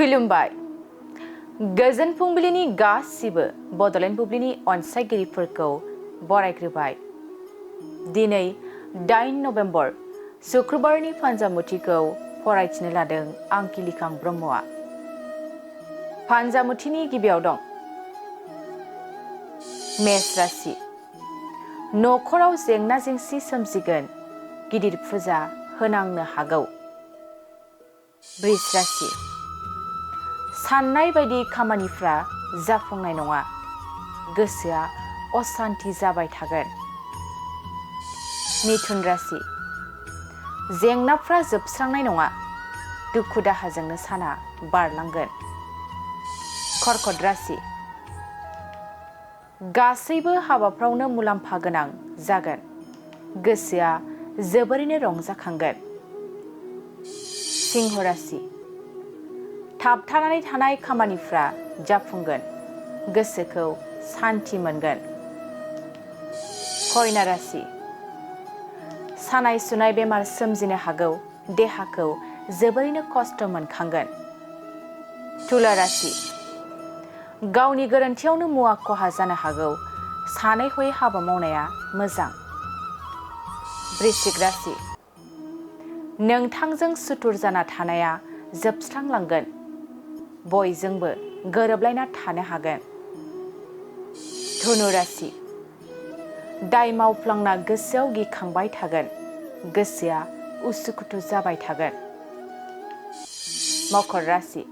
खुलुमबाय। गोजोन फुंबिलिनि गासिबो बड'लेण्ड बुब्लिनि अनसायगिरिफोरखौ बरायग्रोबाय। दिनै 8 नभेम्बर शुक्रबारनि फान्जामुथिखौ फरायथिनो लादों आं किलिखां ब्रह्मआ। फान्जामुथिनि गिबियाव दं मेष राशि। न'खराव जेंना जेंसि सोमजिगोन, गिदिर फुजा होनांनो हागौ। बृष राशि। साननाय बायदि खामानिफ्रा जाफुंनाय नङा, गोसोआ असान्ति जाबाय थागोन। मिथुन राशि। जेंनाफ्रा जोबस्रांनाय नङा, दुखु दाहाजोंनो साना बारलांगोन। कर्कट राशि। गासैबो हाबाफ्रावनो मुलाम्फा गोनां जागोन, गोसोआ जोबोरैनो रंजाखांगोन। सिंह राशि। थाबथानानै थानाय खामानिफ्रा जाफुंगोन, गोसोखौ सान्थि मोनगोन। कन्या राशि। सानाय सुनाय बेमार सोमजिनो हागौ, देहाखौ जोबोरैनो खस्थ' मोनखांगोन। तुला राशि। गावनि गोरोन्थियावनो मुवा खहा जानो हागौ, सानै हयै हाबा मावनाया मोजां। वृश्चिक राशि। नोंथांजों सुथुर जाना थानाया जोबस्रांलांगोन, बयजोंबो गोरोबलायना थानो हागोन। धनु राशि। दाय मावफ्लांना गोसोआव गिखांबाय थागोन, गोसोआ उसुखुथु जाबाय थागोन। मकर राशि।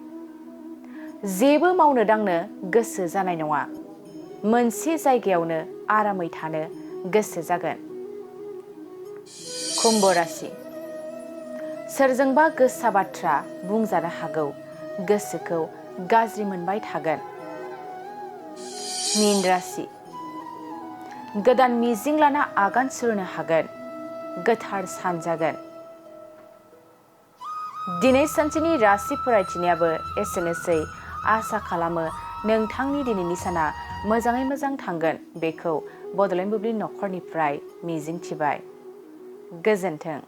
जेबो मावनो दांनो गोसो जानाय नङा, मोनसे जायगायावनो आरामै थानो गोसो जागोन। कुम्भ राशि। सोरजोंबा गोसा बाथ्रा बुंजानो हागौ, गोसोखौ गाज्रि मोनबाय थागोन। मीन राशि। गोदान मिजिं लाना आगान सुरनो हागोन, गोथार सान जागोन। दिनै सानसेनि राशि फरायथिनायाबो एसेनोसै। आसा खालामो नोंथांनि दिनैनि साना मोजाङै मोजां थांगोन, बेखौ बड'लेण्ड बुब्लि नखरनिफ्राय मिजिंथिबाय। गोजोन्थों।